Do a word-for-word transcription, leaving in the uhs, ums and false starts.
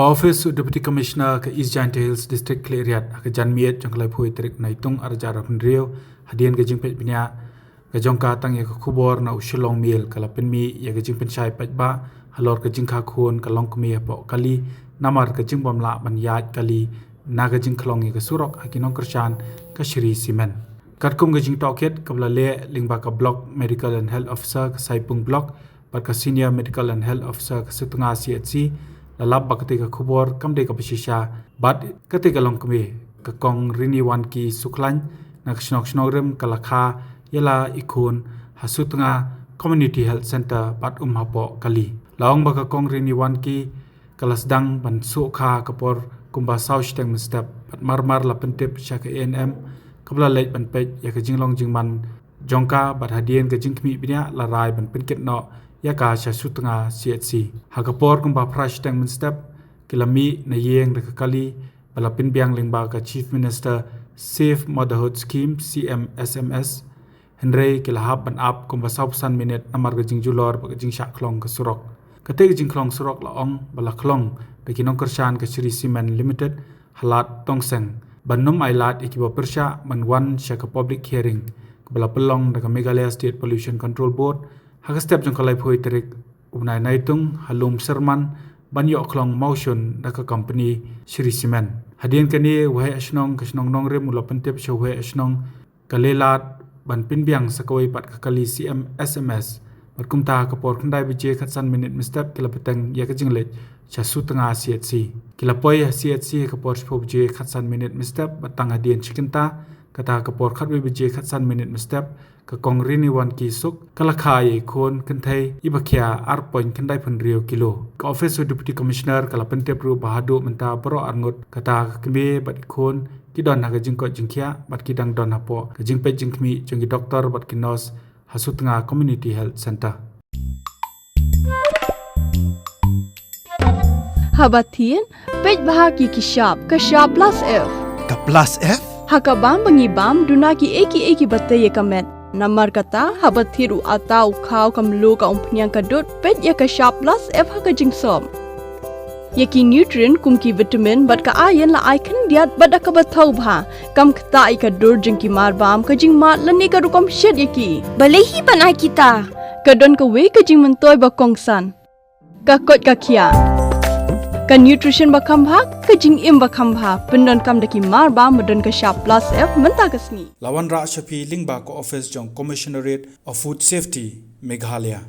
Office u Deputy Commissioner ka East Jaintia Hills District Khliehriat ha ka janmiet jong ka laiphew tarik Naitung arhajar arphew hynriew, hadien ka jingpeit bniah ka jong ka tang ïa ka khubor na u Shillong Mail, ka la pynmih ïa ka jingpynshai paidbah halor ka jingkha khun ka longkmie hapoh kali namar ka jingbym lah ban ïaid kali na ka jingkhlong ïa ka surok ha ki nongkyrshan ka Shree Cement. Katkum ka jingtohkit kaba la leh lyngba ka Block Medical and Health Officer ka Saipung Block bad ka Senior Medical and Health Officer ka Sutnga C H C, la lap ba katei ka khubor kam dei kaba shisha bad katei ka longkmie, ka Kong Riniwanki Sukhlain na ka shnong Shnongrim, ka la kha ïa la i khun ha Sutnga Community Health Centre bad um hapoh kali. La ong ba ka Kong Riniwanki ka la sdang ban suh kha ka por kumba saw shiteng mynstep bad marmar la pyntip sha ka A N M, kaba la leit ban peit ïa ka jinglong jingman jong ka bad hadien ka jingkhmih bniah la rai ban pynkit noh ïa ka sha Sutnga C H C. Ha ka por kumba phra shiteng mynstep ki la mih na ïing da ka kali ba la pynbiang lyngba ka Chief Minister Safe Motherhood Scheme, C M S M S. Hynrei ki la hap ban ap kumba sawphew san minit namar ka jingjulor bad ka jingshah khlong ka surok. Katei ka jingkhlong surok la ong ba la khlong da ki nongkyrshan ka Shree Cement Limited ha Lad Tongseng ban ym ailad ïa kiba pyrshah ban wan sha ka public hearing kaba la pynlong da ka Meghalaya State Pollution Control Board ha ka step jong ka laiphew tarik u bnai Naitung ha Lum Syrman ban ïoh khlong mawshun da ka kompani Shree Cement. Hadien kane, u Waheh Shnong ka shnong Nongrim u la pyntip sha u Waheh Shnong ka Leilad ban pynbiang sa kawei pat ka kali C M S M S. Bad kumta ha ka por khyndai baje khatsan minit mynstep ki la bteng ïa ka jingleit sha Sutnga C H C. Ki la poi ha C H C ha ka por shiphew baje khatsan minit mynstep bad tang hadien shi kynta, kata ha ka por khatwei baje khatsan minit mynstep, ka Kong Riniwanki Suk ka la kha ïa i khun kynthei iba khia ar point khyndai phew hynriew kilo. Ka Office u Deputy Commissioner ka la pyntip ruh ba haduh mynta baroh arngut kata ka kmie bad i khun ki don ha ka jingkoit jingkhiah bad ki dang don hapoh ka jingpeit jingkhmih jong ki doktor bad ki nurse ha Sutnga Community Health Centre. Haba thied, peit bha ki ki shap, ka shap plus F. Ka plus F? Ha ka bam ba ngi bam, duna ki ei ki ei kiba tei ïa ka met. Namar kata, haba thied u atta, u khaw, ka mluh, ka umphniang, ka dud, peit ïa ka shap plus F ha ka jingsop. Ïa ki nutrient kum ki vitamin bad ka iron la ai khyndiat bad da kaba thaw bha. Kam ktah ïa ka dur jong ki marbam, ka jingmad lane ka rukom shet ïa ki. Balei hi ban ai kita? Ka don kawei ka jingmyntoi ba kongsan. Ka koit ka khiah. Ka nutrition ba kham bha, ka jingim ba kham bha. Pyndonkam da ki marbam ba don ka shap plus F mynta ka sngi. La wanrah sha phi lyngba ka office jong Commissionerate of Food Safety, Meghalaya.